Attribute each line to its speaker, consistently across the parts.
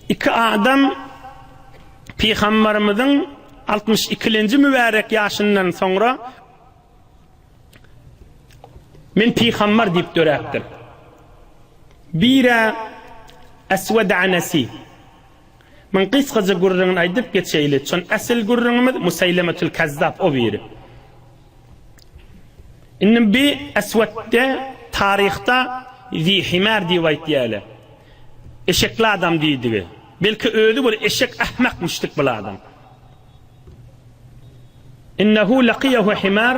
Speaker 1: Iki adam Pygambarymyzyň 62-lenji mübärek ýaşyndan soňra Men pygambar diýip döräpdir. Biri Eswed Anesi. Men gysgaja gürrüňini aýdyp geçeýli. Çon äsil gürrüňimiz Museýlemetül Kezzap o biri. Indi bi Eswedde taryhda Zihimar diýip aýtýarlar. Eşekli adam diýdigi. Belki özi bir eşek ahmakmyşdyk bul adam. Innehu laqiyahu himar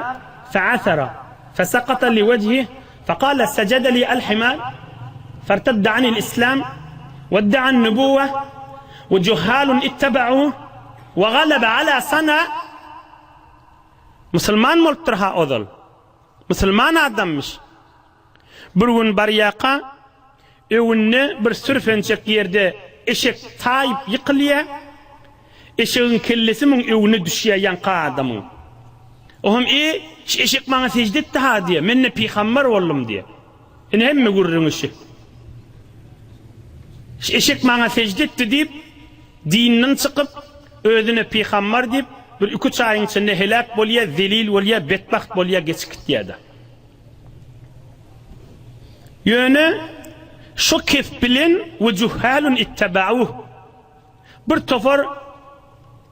Speaker 1: fe'athara fesakata liwejhih fekale secede li el himar fertedde anil islam vedde'an nubuwe ve juhalun ittebe'uh ve galebe ala sana Musulman bolupdyr ha ozal. Musulman adammyş. Bir gün barýaka, öňünde bir sürfençek ýerde eşek taýyp ýykylýa. Eşegiň kellesi muň öňüne düşýä ýaňky adamyň. Oňam e, şu eşek maňa sežde etdi-ha diýýä, men-de pygamber boldum diýýä. Ine hemme gürrüňi şu. Şu eşek maňa sežde etdi diýip, dinden çykyp, özüne pygamber diýip, bir iki-üç aýyň içinde heläk bolýa, zelil bolýa, betbagt bolýa, geçip gitýä-de. Ýöne şo kef bilen we juhalun ittabauh bir topar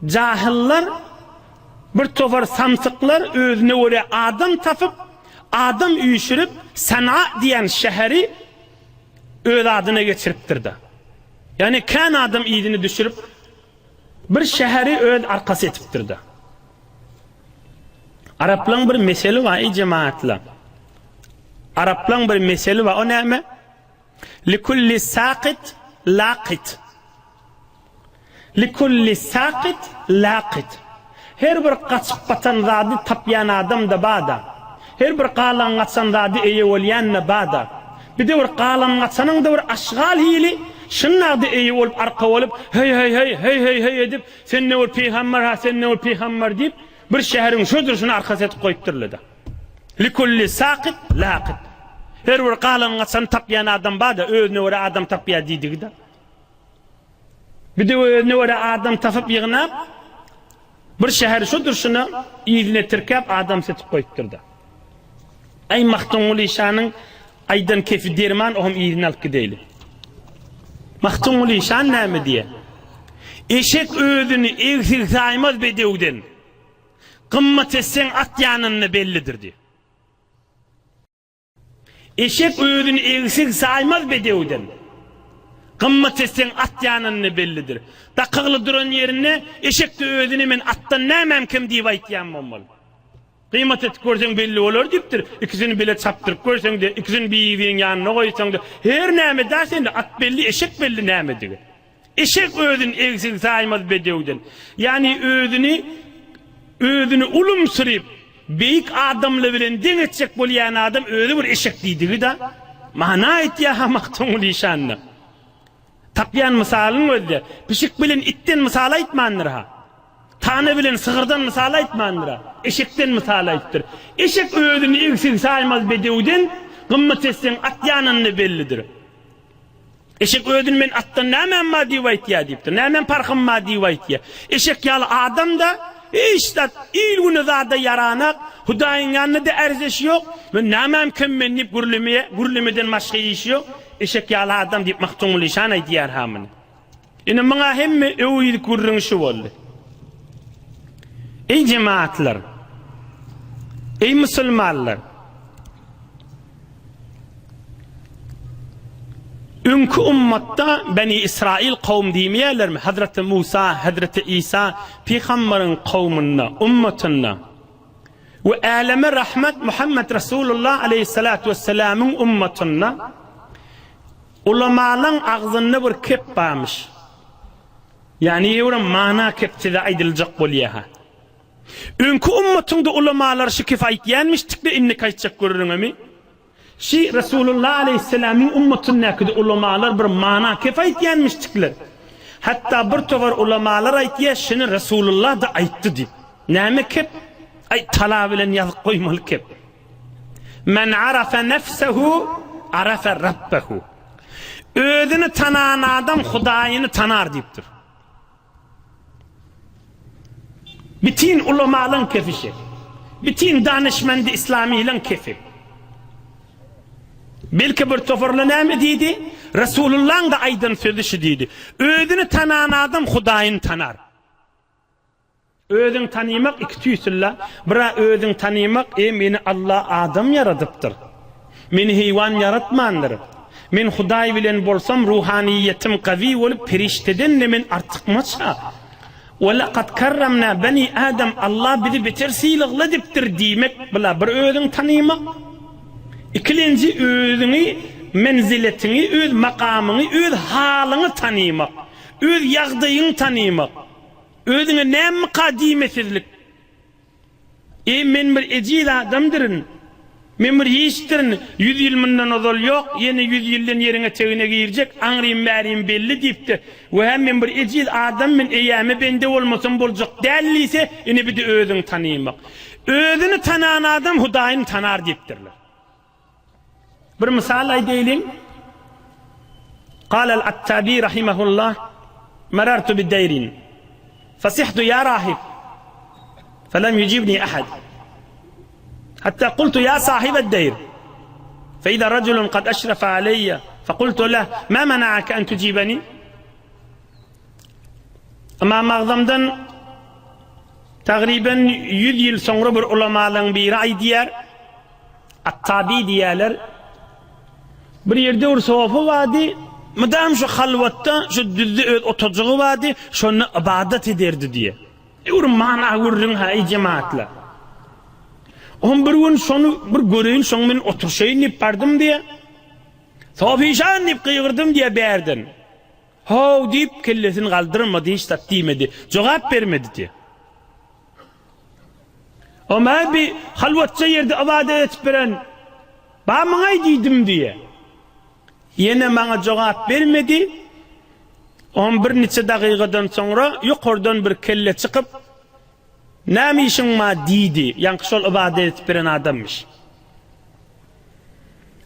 Speaker 1: jahyllar, bir topar samsyklar özüne görä adam tapyp, adam üýşürip Sana diýen şäheri öz adyna geçiripdir-de. Ýagny kän adam yzyny düşürip Bir şäheri öz arkasy etipdir-de. Araplaň bir meseli bar, eý jemagatlar. Araplaň bir meseli bar, o näme? Likulli saqit laqit. Likulli saqit laqit. Her bir gaçyp batan zady tapýan adam-da bar-da. Her bir galan-gaçan zady eýe bolýan-da bar-da. Bir-de bir galan-gaçanyň-da bir aşgal hili, şundag-da eýe bolup arka bolup, heý-heý-heý, heý-heý-heý edip, sen ne bir pygamber-ha, sen ne bir pygamber diýip, bir şäheriň şo durşuna arkasy edip goýupdyrlar-da. Likulli sakyt lakyt. Her bir galan-gaçany tapýan adam bar-da, özüne görä adam tapýar diýdigi-de. Bir-de özüne görä adam tapyp ýygnap, bir şäheri şo durşuna yzyna tirkäp adam setip goýupdyr-da. Aý Magtymguly şanyň aýdan kefi derman oňam yzyna alyp gideýli. Magtymguly şan näme diýýär? Eşek özüni egsik saýmaz bedewden. Gymmat etseň at ýanynda bellidir diýýär. Eşek özüni egsik saýmaz bedewden. Gymmat etseň at ýanynda bellidir. Dakygly duran ýerinde eşek-de özüni men atdan nämäm kem diýip aýtýan bolmaly. Gymmat edip görseň belli bolar diýipdir. Ikisini bile çapdyryp görseň-de, ikisini bir-biriniň ýanyna goýsaň-da, her näme da sende at belli, eşek belli nämedigi. Eşek özüni egsik saýmaz bedewden. Ýagny özüni özüni ulumsyryp, beýik adamlar bilen deň etjek bolýan adam özi bir eşek diýdigi-da. Mana aýtýar-ha Magtymguly işan-da. Tapýan mysalyny gözle. Pişik bilen itden mysal aýtmandyr-ha. Tana bilen sygyrdan mysal aýtmandyr-a. Eşekden mysal aýtdyr. Eşek özüni egsik saýmaz bedewden, gymmat etseň at ýanynda bellidir. Eşek özüni men atdan nämäm bar diýip aýtýar diýipdir. Nämäm parhym bar diýip aýtýar. Eşek ýaly adam-da hiç zat il-güne zada ýaranak, Hudaýyň ýanynda-da ärzeşi ýok. Men nämäm kem men diýip gürlemeýär, gürlemeden başga işi ýok. Eşek ýaly adam diýip Magtymguly şan aýdýar-ha muny. Ine muňa hemme öwüýlik gürrüňi şu boldy. Eý jemaatlar! Eý musulmanlar! Öňki ummatda Beni Israil kowum diýmeýärlermi? Hazreti Musa, Hazreti Isa pygambaryň kowumynda, ummatynda we äleme rahmet Muhammed Resulullah aleyhissalatu vesselamyň ummatynda ulamalaň agzynda bir kep barmyş. Ýani ýewre mana kep size aýdyljak bolýa-ha. Öňki ummatyňda ulamalar şu kefi aýtýanmyşdykda indiki aýtjak gürrüňimi? Şi Resulullah aleýhisselamyň ummatyndakyda ulamalar bir mana kef aýtýanmyşdyklar. Hatda bir towar ulamalar aýtýar şuny Resulullah-da aýtdy diýip. Näme kep? Aý tala bilen ýazyp goýmaly kep. Men arafa nefsehu arafa rabbehu. Özüni tanan adam Hudaýyny tanar diýipdir. Bitin ulamalaň kefi şi. Bitin danyşmendi islamylaň kefi. Belki bir toparla näme diýdi? Resulullaň da aýdan sözi şi diýdi. Özüni tanan adam Hudaýyny tanar. Özüňi tanymak iki tüýsülla, bira özüňi tanymak, e meni Alla adam ýaradypdyr. Meni heýwan ýaratmandyr. Men Hudaý bilen bolsam ruhanyýetim gawy bolup perişdeden-de men artykmaç-a. Ve lekad karramna beni Adam Alla bizi beter sylagly edipdir diýmek bula bir özüňi tanymak. Ikilenji özüňi menziletiňi öz makamyňy öz halyňy tanymak. Öz ýagdaýyňy tanymak. Özüňe nämika diýmesizlik. Eý, men bir ejiz adamdyryn. Men bir hiçdirin. Ýüz ýyl mundan ozal ýok, ýene ýüz ýyldan ýeriň etegine girjek, aňrym-bärim belli diýipdir. We hem men bir ejiz adam, men eýäme bende bolmasam boljak däl diýse, ine bir-de özüňi tanymak. Özüni tanan adam Hudaýyny tanar diýipdirler. Bir mysal aýdaýlyň. Galal Attabi rahimehullah, Marartu bi deýrin. Fasihtu ya rahib. Felem yujibni ahad. Hatta qultu ya sahib ad-deýr. Fe iza rajulun kad eşrefe aleyye. Fequltu leh, ma mena'ake en tujibeni? Ymam Agzamdan tagryban 100 ýyl soňra bir ulamalaryň biri aýdýar. Attabi diýýärler. Bir ýerde bir sofy bardy, mydam şu halwatda, şu düzde öz otajygy bardy, şonda ybadat ederdi diýýär. E bir mana gürrüň ha, eý jemagatlar. Oňa bir gün şony bir göreýin, şoň bilen oturşaýyn diýip bardym diýýär. Sofyşan diýip gygyrdym diýýär bärden. How diýip kellesini galdyrmady, hiç zat diýmedi, jogap bermedi diýýär. Omar bi halwatça ýerde ybadat edip beren Ba maňaý diýdim diýe. Ýene maňa jogap bermedi. Oňa bir niçe dagygadan soňra ýokardan bir kelle çykyp, Näme işiň bar diýdi. Ýaňky şol ybadat edip beren adammyş.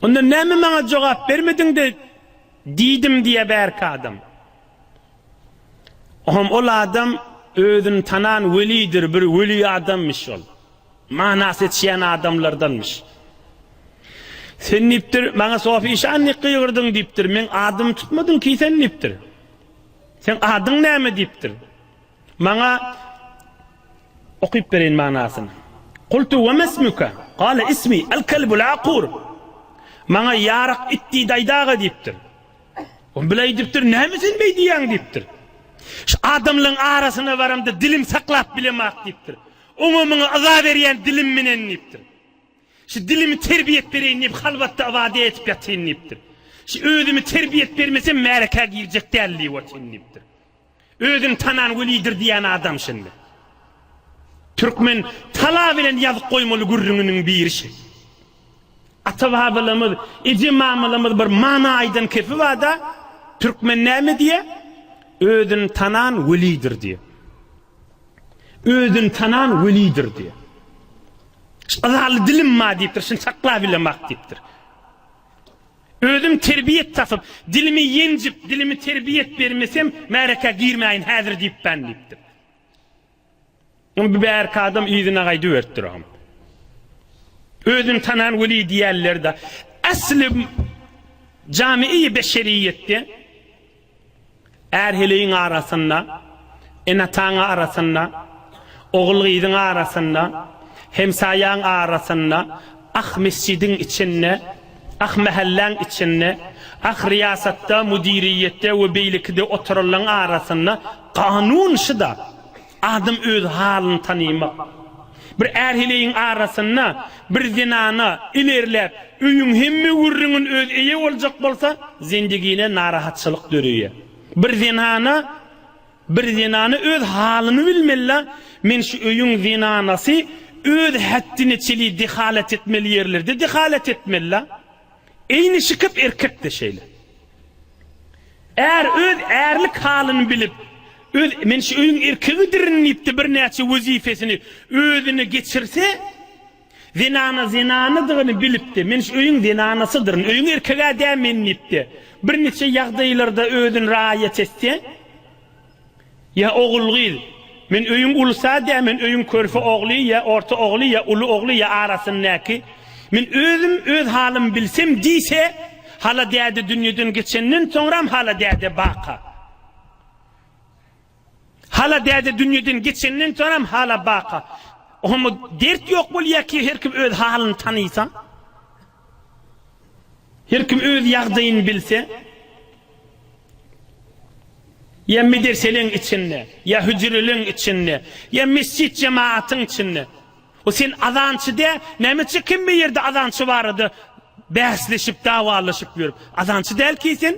Speaker 1: Onda näme maňa jogap bermediň-de diýdim diýe bärki adam. Oňam ol adam özüni tanan welidir, bir weli adammyş ol. Mana seçýän adamlardanmyş. Sen diýipdir, maňa Sofy işan diýip gygyrdyň diýipdir, meň adymy tutmadyň ki sen diýipdir. Seň adyň näme diýipdir. Maňa okyp bereýin manasyny. Kultu we mesmuka? Gale ismi el-kelbul aqur. Maňa ýarak it diýdi aýdaga diýipdir. Ol bile diýipdir, näme sen beý diýýäň diýipdir. Şu adamlaryň arasyna baramda dilim saklap bilemak diýipdir. Oňa muňa yza berýän dilim menen diýipdir. Şu dilimi terbiýet bereýin diýip halwatda ybadat edip ýatyn diýipdir. Şu özümi terbiýet bermesem märekä girjek däl diýip otyryn diýipdir. Özüni tanan welidir diýýän adam şindi. Türkmen tala bilen ýazyp goýmaly gürrüňiniň biri şi. Ata-babalarymyz, eje-mamalarymyz bir mana aýdan kepi bar-da, türkmen näme diýýär? Özüni tanan welidir diýýär. Özüni tanan welidir diýýär. Yzaly dilim bar diýipdir, şuny saklabilemak diýipdir. Özüm terbiýet tapyp, dilimi ýenjip, dilimi terbiýet bermesem, märekä girmäýin häzir diýipän diýipdir. Oň bir bärki adam yzyna gaýdyberipdir oňam. Özüni tanan weli diýýärler-de, asly jami-i beşeriýetde Är-heleýiň arasynda, ene-ataň arasynda, ogul-gyzyň arasynda, hemsaýaň arasynda, ah mesjidiň içinde, ah mähelläň içinde, ah riýasatda, müdiriýetde we beýlekide oturanlaň arasynda kanun şuda. Adam öz halyny tanymak. Bir är-heleýiň arasynda bir zenana ilerläp, öýüň hemme gürrüňini öz eýe boljak bolsa, zendigine narahatçylyk döreýär. Bir zenana bir zenana öz halyny bilmeli-la, men şu öýüň zenanasy öz hetdine çeli dehalat etmeli ýerlerde dehalat etmeli-la. Eýni şykyp erkek-de şeýle. Är öz ärlik halyny bilip, öz men şu öýüň erkegidirin diýip-de birnäçe wezipesini özüne geçirse, Zenana zenanadygyny bilipdi. Men şu öýüň zenanasydyryn, öýüň erkeg-ä däl men diýipdi. Birniçe ýagdaýlarda özüni raýat etse, ýa ogul-gyz, men öýüň ulusy-a däl, men öýüň körpe ogly, ýa orta ogly, ýa uly ogly, ýa arasyndaky, men özüm öz halymy bilsem diýse, hala däde dünýeden geçenden soňram hala däde baka. Hala däde dünýeden geçenden soňam hala baka. Oňa dert ýok bolýa ki her kim öz halyny tanysa. Her kim öz ýagdaýyny bilse. Ýa mederseleň içinde, ýa hüjreleň içinde, ýa mesjit jemaatyň içinde. O sen azançy dä, nämeçe kim bir ýerde azançy barada bäsleşip, dawalaşyp ýörüp. Azançy däl ki sen.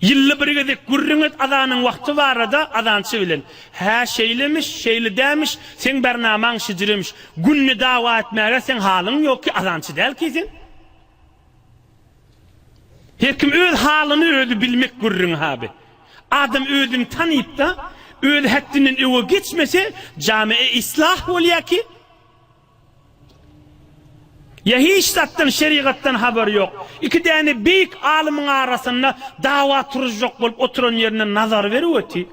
Speaker 1: Ýylda bir gezek gürrüň et azanyň wagty barada azançy bilen. Hä, şeýlemiş, şeýle dämiş, seň bernamaň şijremiş. Günde dawa etmäge seň halyň ýok ki, azançy däl ki sen. Her kim öz halyny özi bilmek gürrüňi ha bi. Adam özüni tanyp-da, öz hetdinden öňe geçmese, jame-i islah bolýar ki, Ýa hiç zatdan, şerigatdan habary ýok. Iki däne beýik alymyň arasynda dawa turuzjak bolup oturan ýerinde nazar berip oty.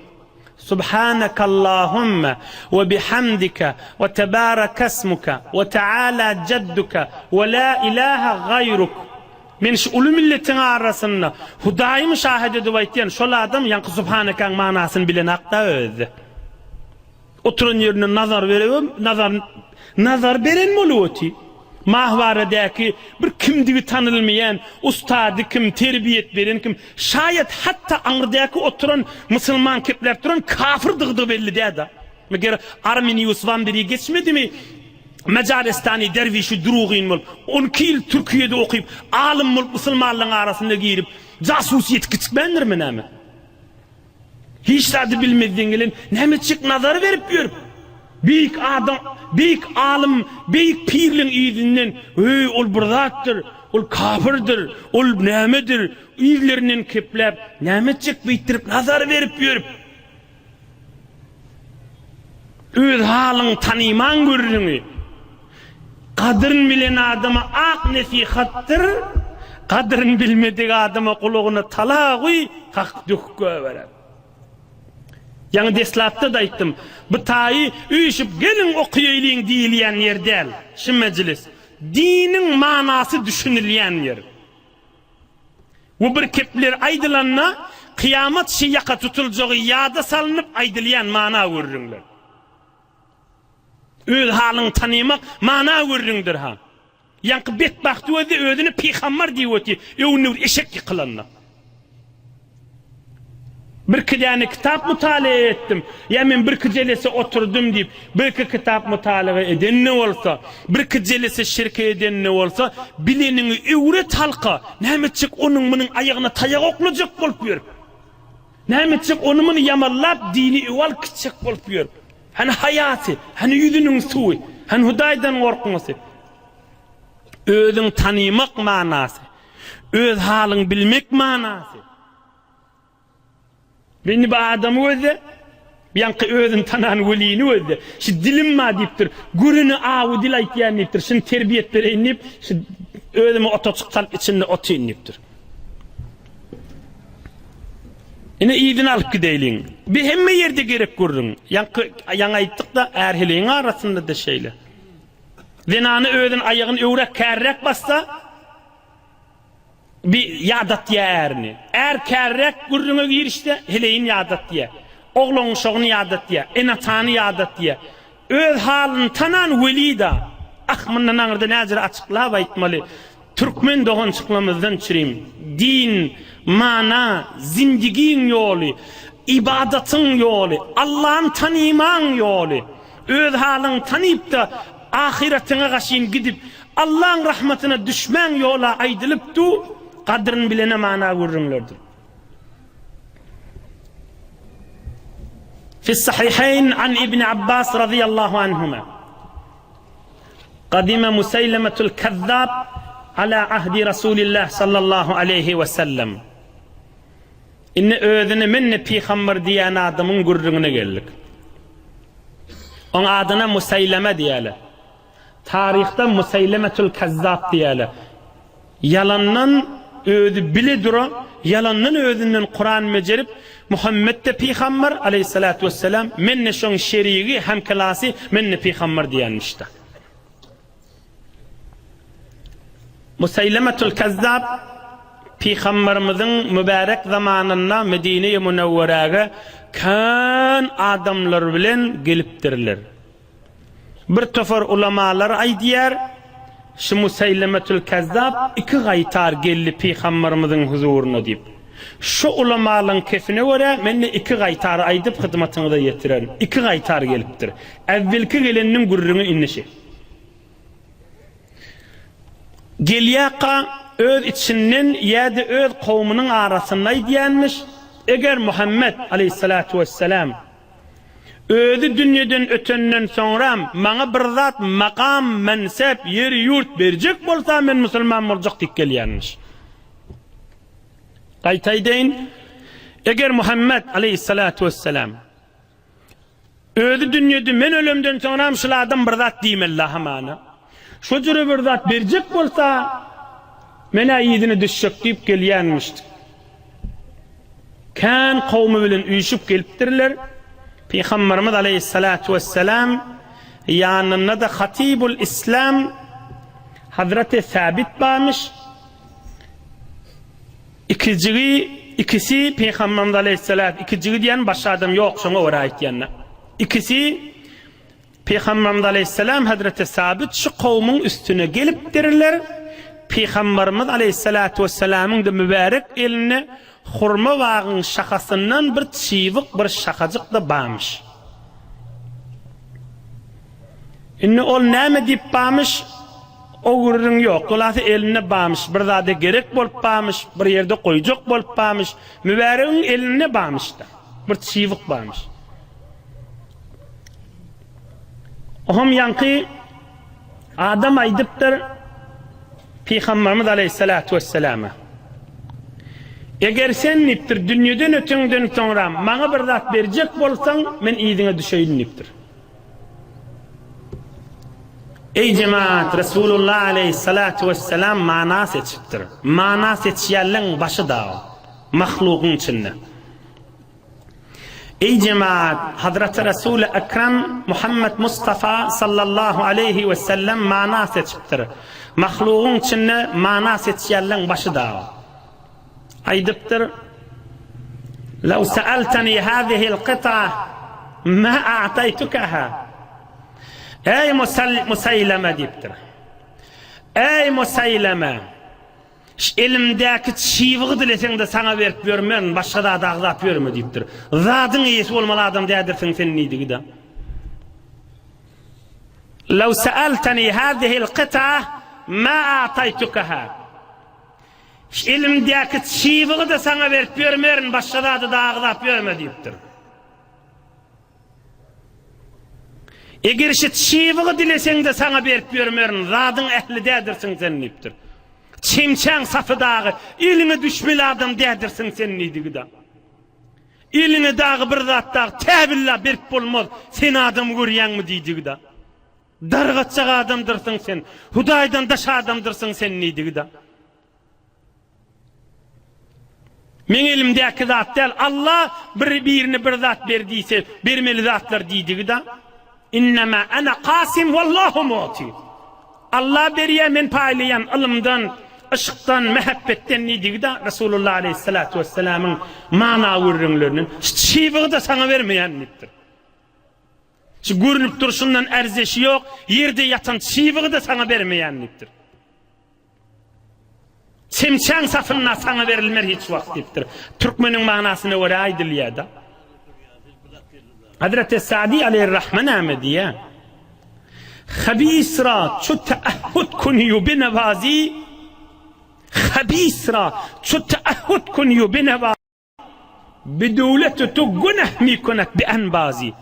Speaker 1: Subhanakallahumma we bihamdika we tebarakasmuka we taala jadduka we la ilaha gaýruk. Men şu uly milletiň arasynda Hudaýymy şahyt edip aýtýan, şol adam ýaňky subhanakaň manasyny bilenakda özi. Oturan ýerinden nazar berebem, nazar nazar beren bolup oty. Mahwaredäki bir kimdigi tanylmaýan, ustady kim, terbiýet beren kim, şaýat hatda aňrydaky oturan musulman kepläp duran kafyrdygy-da belli däl-de. Meger Arminius Wamberi geçmedimi Majaristany derwişi drugyn bolup, 12 ýyl Türkiýede okyp, alym bolup musulmanlaryň arasynda girip, jasus ýetip kiçikmändirmi näme? Hiç zady bilmezden gelen näme etjek nazar berip ýörüp. Beýik adam, beýik alym, beýik pirliň yzyndan, Öý, ol bir zatdyr, ol kafirdir, ol nämedir, yzlaryndan kepläp, näme etjek beýtdirip nazar berip ýörüp. Öz halyňy tanyman gürrüňi. Gadyryn bilen adama ak nesihatdyr, gadyryn bilmedik adama gulagyna tala guý, hak döküp goýberer. Ýaňy deslapda-da aýtdym, bu taýy üýşüp geliň okaýaýlyň diýilýän ýer däl, şu mejlis. Diniň manasy düşünilýän ýer. Bu bir kepler aýdylanda, kyýamat şi ýaka tutuljagy ýada salnyp aýdylýan mana gürrüňler. Öz halyňy tanymak mana gürrüňdir ha. Ýaňky betbagt özi özüne pygambar diýip otyr, öňünde bir eşek ýykylanda. Birki däne kitap mutalaýa etdim, ýa men birki jelese oturdym diýip, birki kitap mutalaga eden-de bolsa, birki jelese şirke eden-de bolsa, bileniňi öwret halka, näme etjek onuň-munuň aýagyna taýak oklajak bolup ýörüp. Näme etjek ony-muny ýamanlap dini öe alyp gitjek bolup ýörüp. Hany haýasy, hany ýüzüniň suwy, hany Hudaýdan gorkmasy. Özüň tanymak manasy. Öz halyňy bilmek manasy. Indi bu adamy gözle, ýaňky özüni tanan welini gözle. Şu dilim bar diýipdir. Görene awy dil aýtýan diýipdir. Şuny terbiýet bereýin diýip, şu özüme otaçyk salyp içinde otyryn diýipdir. Ine yzyny alyp gideýliň. Bir hemme ýerde gerek gürrüň. Ýaňky ýaňy aýtdyk-da, är-heleýiň arasynda-da şeýle. Zenany özüni aýagyny öwräk kärräk bassa, bi ýadatýa ärini. Är kärräk gürrüňe girişse, heleýini ýadatýa. Oglan-uşagyny ýadatýa, ene-atany ýadatýa. Öz halyny tanan weli-da. Ah, mundan aňyrda näjür açyklap aýtmaly. Türkmen dogançyklamyzdan çürim. Din, mana, zindigiň ýoly, ybadatyň ýoly, Allany tanymaň ýoly. Öz halyňy tanyp-da, ahyretiňe gaşyn gidip, Allaň rahmatyna düşmäň ýola aýdylyp du, gadryn bilene mana gürrüňlerdir. Fis-sahihayn an Ibn Abbas razyýallahu anhuma. Gadime Museýlemetul Kezzab ala ahdi Rasulillah sallallahu aleýhi we sellem. Indi özüne men-de pygamber diýýän adamyň gürrüňine geldik. Oň adyna Museýleme diýýärler. Taryhda Museýlemetul Kezzap diýýärler. Ýalandan özi bile dura, ýalandan özünden Kuran bejerip, Muhammet-de pygamber, aleýhissalatu wesselam, men-de şoň şerigi, hemklasy, men-de pygamber diýenmiş-de. Museýlemetul Kezzap pygamberimiziň mübärek zamanynda Medine-i Münewweräge kän adamlar bilen gelipdirler. Bir topar ulamalar aýdýar, Şu Museýlemetül Kezzap iki gaýtar geldi pygamberimiziň huzuryna diýip. Şu ulamalaryň kefine görä, men-de iki gaýtar aýdyp hyzmatyňyza ýetirerin. Iki gaýtar gelipdir. Äwwelki geleniniň gürrüňi indi şi. Gelýärka öz içinden ýa-da öz kowumynyň arasynda aýdýanmyş, Eger Muhammet, aleýhissalatu wesselam, özi dünýeden ötenden soňram maňa bir zat makam, mensep, ýer-ýurt berjek bolsa men musulman boljak diýip gelýänmiş. Gaýta aýdaýyn, eger Muhammet, aleýhissalatu wesselam, Özi dünýede men ölemden soňram şul adam bir zat diýmeli hamana. Şo jüre bir zat berjek bolsa, men-ä yzyna düşjek diýip gelýänmişdik. Kän kowmy bilen üýşüp gelipdirler. Pygamberimiz aleýhissalatu wesselam ýanynda-da Hatybul Islam Hazreti Sabit barmyş. Ikijigi, ikisi Pygamberimiz aleýhissalat, ikijigi diýen başga adam ýok, şoňa görä aýtýan-da. Ikisi Pygamberimiz aleýhissalam Hazreti Sabit şu kowumyň üstüne gelipdirler. Pygamberimiz aleýhissalatu wessalamyň-da mübärek elinde hurma bagyň şahasyndan bir çybyk, bir şahajyk-da barmyş. Indi ol näme diýip barmyş? O gürrüň ýok. Gulasy elinde barmyş, bir zada gerek bolup barmyş, bir ýerde goýjak bolup barmyş. Mübäregiň elinde barmyş-da. Bir çybyk barmyş. Ohm ýaňky adam aýdypdyr Pygamberimiz aleýhissalatu wesselama. Eger sen diýipdir, dünýeden öteňden soňra maňa bir zat berjek bolsaň, men yzyňa düşeýin diýipdir. Eý jemaat, Resulullah aleýhissalatu wesselam mana seçipdir. Mana seçýänleň başy dagy, mahlugyň içinde. Eý jemaat, Hazraty Resuly Ekrem Muhammet Mustafa sallallahu aleýhi wesellem mana seçipdir. Mahlugyň içinde mana seçýänleň başy dagy. Aýdypdyr, Law sa'altani hazihil qita ma a'taýtukaha. Eý Musaýlama diýipdir. Eý Musaýlama, şu elimdäki çybygy dileseň-de saňa berip ýörmerin, başga zady agzap ýörme diýipdir. Zadyň eýesi bolmaly adam dädirsiň sen diýdigi-de. Law sa'altani hazihil qita ma a'taýtukaha. Şu elimdäki çybygy-da saňa berip ýörmerin, başga zady-da agzap ýörme diýipdir. Eger şu çybygy dileseň-de saňa berip ýörmerin, zadyň ähli dädirsiň sen diýipdir. Çemçäň sapy dagy eliňe düşmeli adam dädirsiň sen diýdigi-de. Eliňe dagy bir zat dagy täbilla berip bolmaz, sen adam görýäňmi diýdigi-de. Dargatjak adamdyrsyň sen, Hudaýdan daş adamdyrsyň sen diýdigi-de. Meň elimdäki zat däl, Alla bir birine bir zat ber diýse, bermeli zatlar diýdigi-de. Innema ana kasim wallahu mu'ti. Alla berýär, men paýlaýan ylymdan, yşkdan, mähebbetden diýdigi-de Resulullah aleýhissalatu wessalamyň mana gürrüňlerinden. Şu çybygy-da saňa bermeýän diýipdir. Şu görnüp durşundan ärzeşi ýok, ýerde ýatan çybygy-da saňa bermeýän diýipdir. Çemçäň sapynda saňa berilmer hiç wagt diýipdir. Türkmeniň manasyna görä aýdylýar-da. Hazreti Sadi aleýhirrahme näme diýýär? Habisra çu teahhud kunýu binewazi Habisra çu teahhud kunýu binewazi Bidöwleti tu günah mikunet bi enbazi.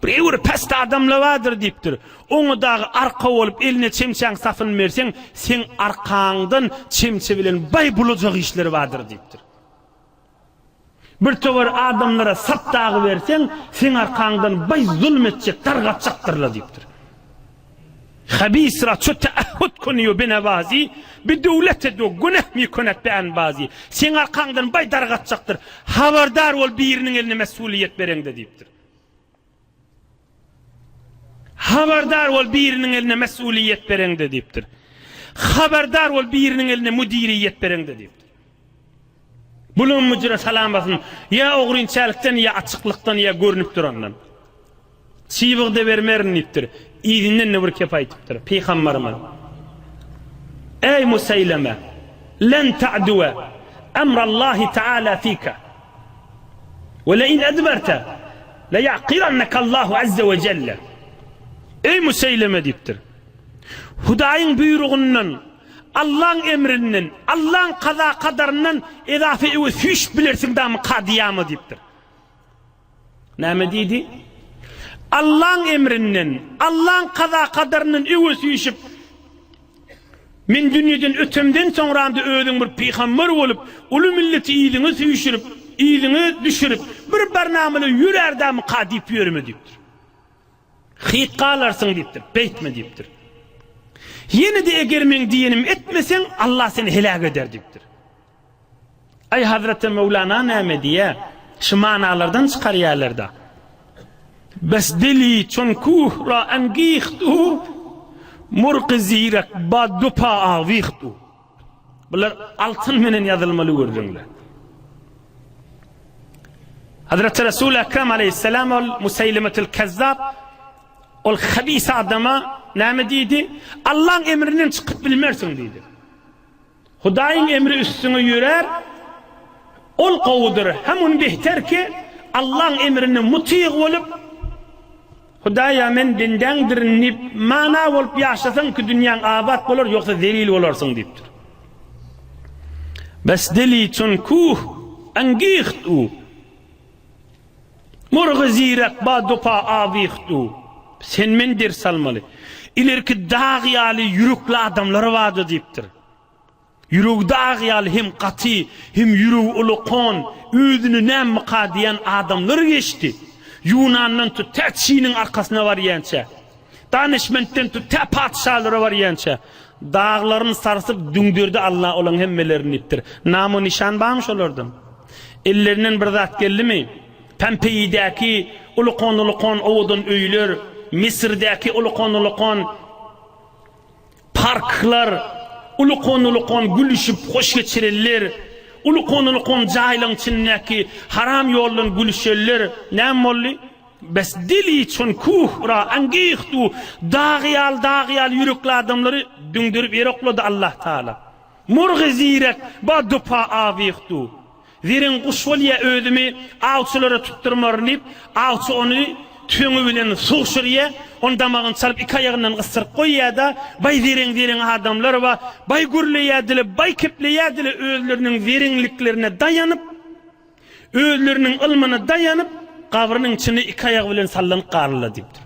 Speaker 1: Bir öwri pest adamlar bardyr diýipdir. Oňa dagy arka bolup eline çemçäň sapyny berseň, seň arkaňdan çemçe bilen baý bulajak işleri bardyr diýipdir. Bir towar adamlara sap dagy berseň, seň arkaňdan baý zulum etjek, dargatjakdyrlar diýipdir. Habis ra ço teahhud kuni we benewazi, bi döwlete do güneh mi konet be anbazi. Seň arkaňdan baý dargatjakdyr. Habardar bol biriniň eline mesuliýet bereňde diýipdir. Habardar bol biriniň eline mesuliýet bereňde diýipdir. Habardar bol biriniň eline müdiriýet bereňde diýipdir. Buluň müdire salam basyn, ýa ogrynçälikden, ýa açyklykdan, ýa görnüp durandan. Çybygda bermerin diýipdir. Yzyndan-da bir kep aýdypdyr. Pygamberimiz, Eý Museýleme, len ta'duwe emrallahi ta'ala fika. We le in edberte le ya'kiranneke Allahu azze we celle. Eý Museýleme diýipdir. Hudaýyň buýrugyndan, Allaň emrinden, Allaň kaza-kadaryndan edafe öwe süýşüp bilersiň damy kadyýama diýipdir. Näme diýdi? Allaň emrinden, Allaň kaza-kadaryndan öwe süýşüp, Men dünýeden ötemden soňram-da özüň bir pygamber bolup, uly milleti yzyňa süýşürip, yzyňa düşürip, bir barnamyla ýörär-dämika diýip ýörme diýipdir. Hyt galarsyň diýipdir, beýtme diýipdir. Ýene-de eger meň diýenimi etmeseň, Allah seni heläk eder diýipdir. Aý Hazreti Möwlana näme diýýä? Şu manalardan çykarýarlar-da. Bes dili çon kuh ra angiht u, murgy zirek ba dupa awiht u. Bular altyn menen ýazylmaly gürrüňler. Hazreti Resul Ekrem aleyhisselam ol Museýlimetül Kezzap ol habis adama näme diýdi? Allaň emrinden çykyp bilmersiň diýdi. Hudaýyň emri üstüňe ýörär, ol gowudyr, hem ony behter ki, Allaň emrine mutyg bolup, Hudaýa men bendäňdirin diýip, mana bolup ýaşasaň ki dünýäň abat bolar, ýogsa zelil bolarsyň diýipdir. Bes dili çün kuh angiht u. Murgy zirek ba dupa awiht u. Sen men ders almaly. Ilerki dag ýaly ýürekli adamlar bardy diýipdir. Ýüregi dag ýaly hem gaty, hem ýüregi ulakan, özüni nämyka diýen adamlar geçdi. Ýunandan tut, tä Çiniň arkasyna barýança. Danyşmentden tut, tä patyşalara barýança. Daglaryny sarsyp düňderdi Alla olaň hemmelerini diýipdir. Namu-nyşan barmy şolardan? Ellerinden bir zat geldimi? Pompeýidäki ulukan-ulukan owadan öýler, Müsürdäki ulukan-ulukan parklar, ulukan-ulukan gülüşip hoş geçirenler, ulukan-ulukan jaýlaryň içindäki haram ýoldan gülüşenler näme boldy? Bes dili çün kuh ra angihtu dag ýaly dag ýaly ýürekli adamlary düňderip ýere oklady Allah Taala. Murgy zirek ba dupa awihtu. Zereň guş bolýa özümi awçylara tutdurmaryn diýip, awçy ony tüfeňi bilen sugşurýa, ony damagyny çalyp iki aýagyndan gysdyryp goýýa-da, baý zereň-zereň adamlar ba, baý gürleýädile, baý kepleýädile özleriniň zereňliklerine daýanyp, Özleriniň ylmyna daýanyp, gabrynyň içinde iki aýagy bilen sallanyp galdylar diýipdir.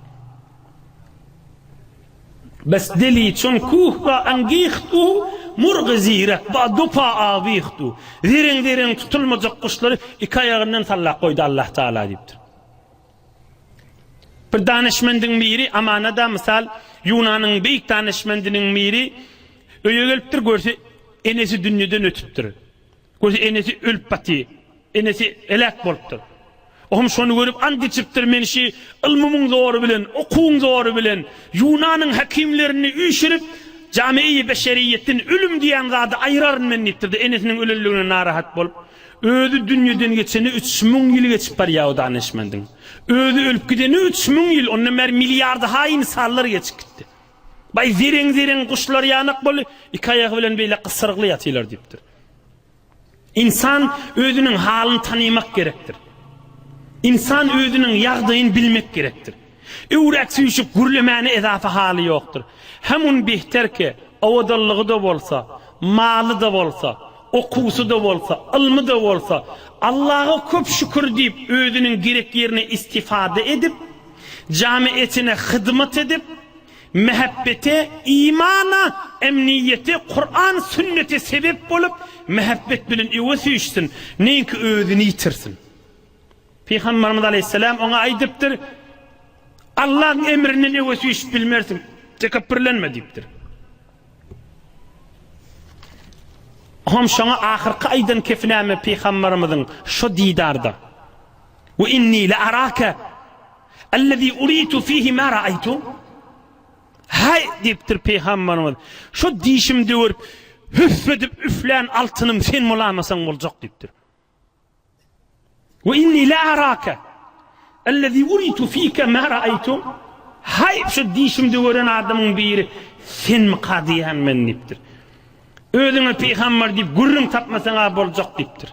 Speaker 1: Bes deli çün kuh ba angiht u murgy zirek ba dupa awiht u. Zereň-zereň tutulmajak guşlary iki aýagyndan sallap goýdy Allah Taala diýipdir. Bir danyşmendiň biri amanada mysal Ýunanyň beýik danyşmendiniň biri öýe gelipdir görse enesi dünýeden ötüpdir. Görse enesi ölüp baty. Enesi heläk bolupdyr. Ohm şony görüp ant içipdir, men şi ylmymyň zory bilen, okuwyň zory bilen Ýunanyň häkimlerini üýşürip, jamiýi beşeriýetden ölüm diýen zady aýyraryn men diýipdir-de, enesiniň ölenligine narahat bolup, özi dünýeden geçeni 3000 ýyl geçip barýar o danyşmendiň. Özi ölüp gideni 3000 ýyl, ondan bäri milliardy-ha ynsanlar geçip gitdi. Baý zereň-zereň guşlar ýanak boldy, iki aýagy bilen beýle gysyrygly ýatylar diýipdir. Ynsan özüniň halyny tanymak gerekdir. Ynsan özüniň ýagdaýyny bilmek gerekdir. Öwräk süýşüp gürlemäne ezafa haly ýokdur. Hemun bihter ki, owadanlygy-da bolsa, maly-da bolsa, okuwsy-da bolsa, ylmy-da bolsa, Allaha köp şükür diýip özüniň gerek ýerine istifada edip, jamiýetine hyzmat edip, mähebbete, imana, emniýete, Kuran, sünnete sebep bolup, mähebbet bilen öňe süýşsün, neňki özüni ýitirsin. Pygamberimiz aleýhissalam oňa aýdypdyr, Allahyň emrinden öňe süýşüp bilmersiň. Tekepbirlenme diýipdir. Hom şoňa ahyrky aýdan kefi näme pygambarymyzyň şo didarda. We inni le araka allazi uritu fihi ma raaytu. Haý diýipdir pygambarymyz. Şo dişim döwürip hüff edip üflän altynym sen bolamasaň boljak diýipdir. We inni la araka allazi uritu fika ma raaytu Haý şu dişimde gören adamyň biri senmika diýýän men diýipdir. Özüňe pygamber diýip gürrüň tapmasaň-a boljak diýipdir.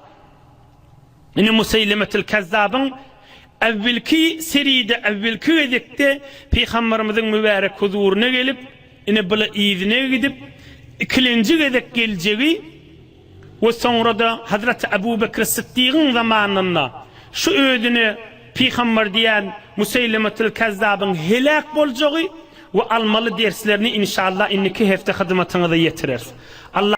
Speaker 1: Ine Museýlemetil Kezzabyň äwwelki seride, äwwelki gezekde pygamberimiziň mübärek huzuryna gelip, ine bula yzyna gidip, ikilenji gezek geljegi we soňra-da Hazreti Ebu Bekr Syddygyň zamanynda şu özüne pygamber diýen Museýlemetul Kezzabyň heläk boljagy we almaly derslerini inşallah indiki hepde hyzmatyňyza ýetireris. Allah.